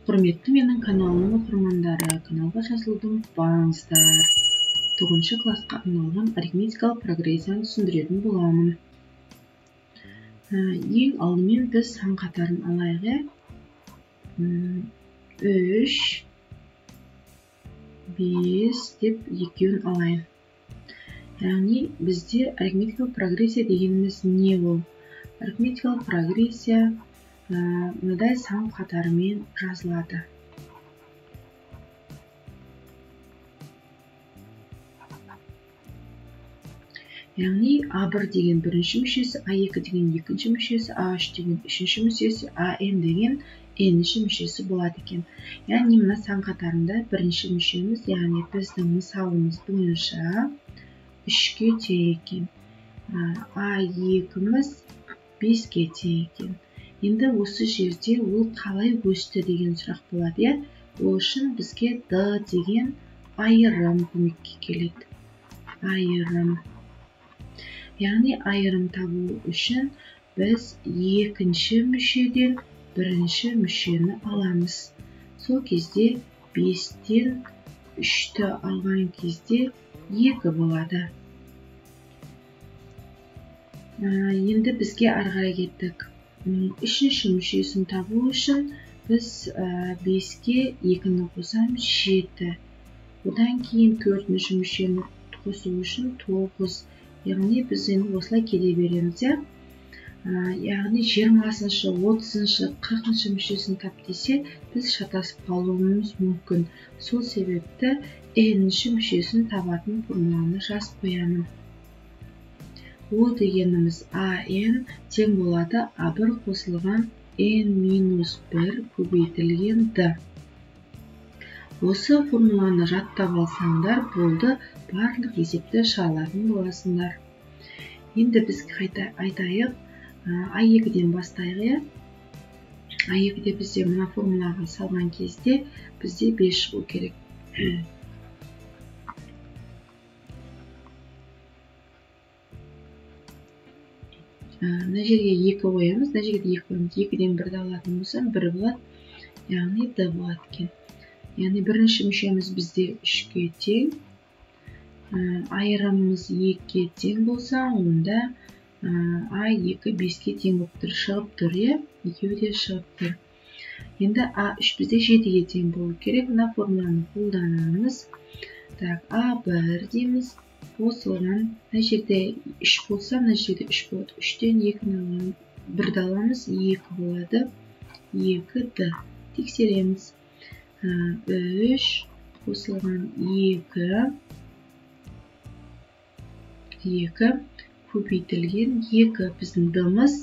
Құрметті менің каналымның оқырмандары, каналға жазылуды ұмытпаңыздар. 9 классқа арналған арифметикалық прогрессияны түсіндіретін боламын. Ең алдымен біз сан қатарын алайық. 3, 5 деп екеуін алайын. Яғни бізде арифметикалық прогрессия дегеніміз не ол? Арифметикалық прогрессия мынадай сан қатарымен жазылады. Яғни А1 деген бірінші мүшесі, А2 деген екінші мүшесі, А3 деген үшінші мүшесі, АН деген n-ші мүшесі болады екен. Яғни мына сан қатарында бірінші мүшеміз, яғни біздің мысалымыз бойынша 3-ке тең екен. А2-міз 5-ке тең екен. Енді осы жерде ол қалай өсті деген сұрақ болады, иә? Ол үшін бізге D деген айырым көмекке келеді. Айырым. Яғни айырым табу үшін біз екінші мүшеден бірінші мүшені аламыз. Сол кезде 5-тен 3-ті алған кезде 2 болады. Енді бізге ары қарай кеттік. Үшінші мүшесін табу үшін біз 5-ке 2-ні қосамыз, 7. Одан кейін төртінші мүшені қосу үшін 9. Яғни біз енді осылай келе береміз, иә? Яғни 20-шы, 30-шы, 40-шы мүшесін тап десе, біз шатасып қалуымыз мүмкін. Сол себепті n-ші мүшесін табатын формуланы жазып қоямын. Ол дегеніміз АН тең болады А1 қосылған N-1 көбейтілген D. Осы формуланы жаттап алсаңдар болды, барлық есепті шығаратын боласыңдар. Енді біз қайта айтайық, А2-ден бастайық, иә? А2-де бізде мына формулаға салған кезде бізде 5 шығу керек. Мына жерге 2 қоямыз, мына жерге 2 қоямыз. 2-ден 1-ді алатын болсам 1 болады, яғни D болады екен. Яғни бірінші мүшеміз бізде 3-ке тең, айырымымыз 2-ге тең болса, онда А2 5-ке тең болып тұр, шығып тұр, иә? Екеуі де шығып тұр. Енді А3 бізде 7-ге тең болу керек. Мына формуланы қолданамыз. Так, А1 дейміз. Қосылған, мына жерде 3 болса, мына жерде 3 болады. 3-тен 2-ні 1-ді аламыз, 2 болады. 2D. Тексереміз. 3 қосылған 2, 2 көбейтілген 2 біздің D-мыз.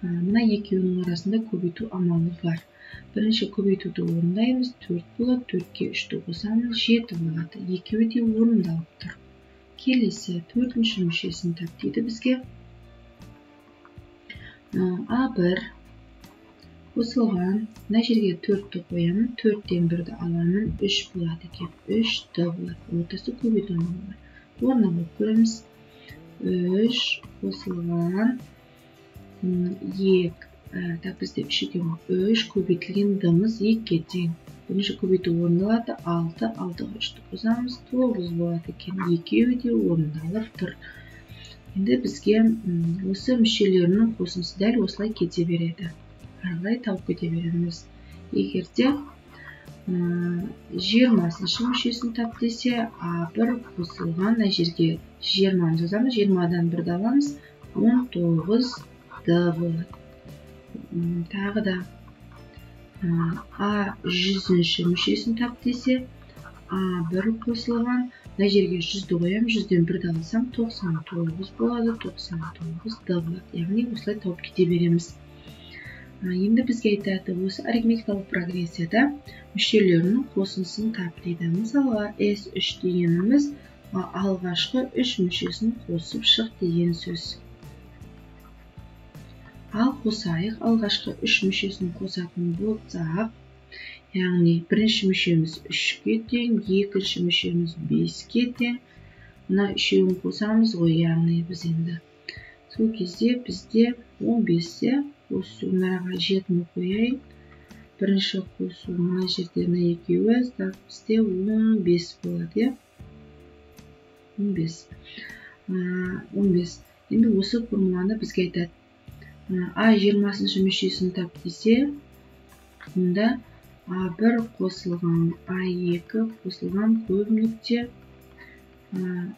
Мына екеуінің арасында көбейту амалы бар. Бірінші көбейтуді орындаймыз. 4 болады, 4-ке 3-ті қосамыз, 7 болады. Екеуі де орындалып тұр. Келесі төртінші мүшесін тап дейді бізге. А1 қосылған, мына жерге 4-ті қоямын, 4-тен 1-ді аламын, 3 болады екен. 3D болады. Ортасы көбейту амалы бар. Орнына қойып көреміз. 3 қосылған 2, так бізде 3 екен ғой. 3 көбейтілген D-мыз 2-ге тең. Бірінші көбейту орындалады, 6, 6-ға 3-ті қосамыз, 9 болады екен. Екеуі де орындалып тұр. Енді бізге осы мүшелерінің қосындысы дәл осылай кете береді. Ары қарай тауып кете береміз. Егер де 20-шы мүшесін тап десе, А1 қосылған, мына жерге 20-ны жазамыз, 20-дан 1-ді аламыз, 19 D болады. Тағы да А 100-ші мүшесін тап десе, А1 қосылған, мына жерге 100-ді қоямын, 100-ден 1-ді алсам 99 болады, 99 D болады. Яғни осылай тауып кете береміз. Енді бізге айтады, осы арифметикалық прогрессияда мүшелерінің қосындысын тап дейді. Мысалға, S3 дегеніміз алғашқы 3 мүшесін қосып шық деген сөз. Ал қосайық, алғашқы 3 мүшесін қосатын болсақ, яғни бірінші мүшеміз 3-ке тең, екінші мүшеміз 5-ке тең. Мына үшеуін қосамыз ғой, яғни біз енді. Сол кезде бізде 15-те, осы мынаға 7-ні қояйын. Бірінші қосу мына жерде мына екеуі, бізде 15 болады, иә? 15. 15. Енді осы формуланы бізге айтады. А 20-шы мүшесін тап десе, мұнда А1 қосылған А2 қосылған көп нүкте.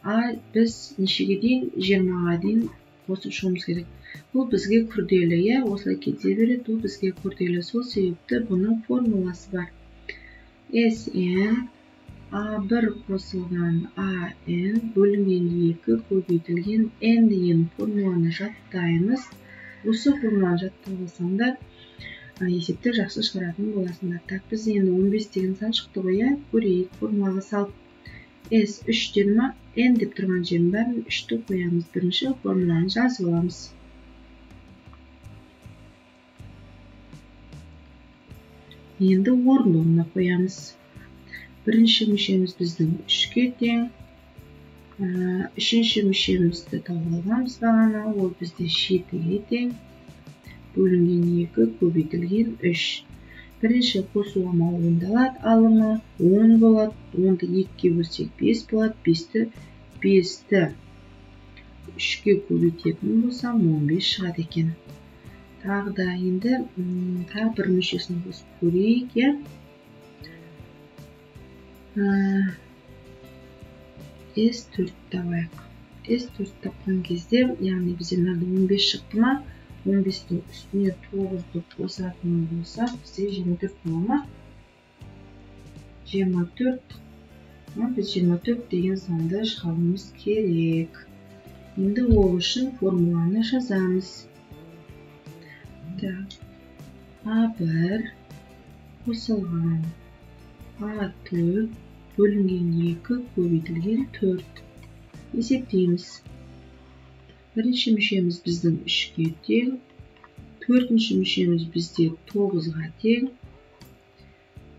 А біз нешеге дейін? 20-ға дейін қосып шығуымыз керек. Бұл бізге күрделі, иә, осылай кете береді, бұл бізге күрделі. Сол себепті бұның формуласы бар. Sn А1 қосылған АН бөлінген 2 көбейтілген N деген формуланы жаттаймыз. Осы формуланы жаттап алсаңдар, есепті жақсы шығаратын боласыңдар. Так, біз енді 15 деген сан шықты ғой, иә? Көрейік, формулаға салып S 3 деді ма? N деп тұрған жердің бәрін 3-ті қоямыз. Бірінші формуланы жазып аламыз. Енді орын орнына қоямыз. Бірінші мүшеміз біздің 3-ке тең. Үшінші мүшемізді тауып алғанбыз бағана, ол бізде 7-ге тең. Бөлінген 2 көбейтілген 3. Бірінші қосу амалы орындалады, алымы 10 болады. 10-ды 2-ге бөлсек 5 болады. 5-ті 3-ке көбейтетін болсам 15 шығады екен. Тағы да енді тағы бір мүшесін қосып көрейік, иә. S4 табайық. S4 тапқан кезде, яғни бізде мынада 15 шықты ма? 15-тің үстіне 9-ды қосатын болсақ, бізде 24 бола ма? 24. Біз 24 деген санды шығаруымыз керек. Енді ол үшін формуланы жазамыз. Так, А1 қосылған А4 бөлінген 2 көбейтілген 4. Есептейміз. Бірінші мүшеміз біздің 3-ке тең, төртінші мүшеміз бізде 9-ға тең.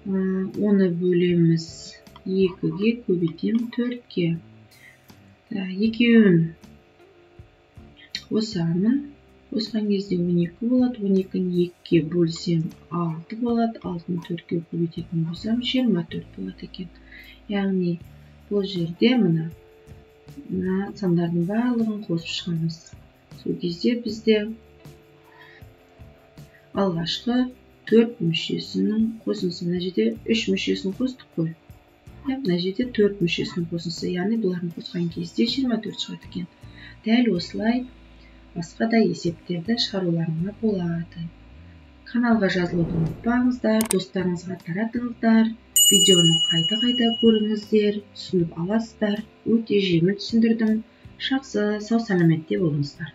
Оны бөлеміз 2-ге көбейтемін 4-ке. Екеуін қосамын. Қосқан кезде 12 болады. 12-ні 2-ге бөлсем 6 болады. 6-ны 4-ке көбейтетін болсам 24 болады екен. Яғни бұл жерде мына сандардың барлығын қосып шығамыз. Сол кезде бізде алғашқы 4 мүшесінің қосындысы, мына жерде 3 мүшесін қостық қой. Мына жерде 4 мүшесінің қосындысы, яғни бұларын қосқан кезде 24 шығады екен. Дәл осылай басқа да есептерді шығаруларыңа болады. Каналға жазылуды ұмытпаңыздар, достарыңызға таратыңыздар, видеоны қайта-қайта көріңіздер, түсініп аласыздар. Өте жеңіл түсіндірдім. Жақсы, сау-саламатта болыңыздар.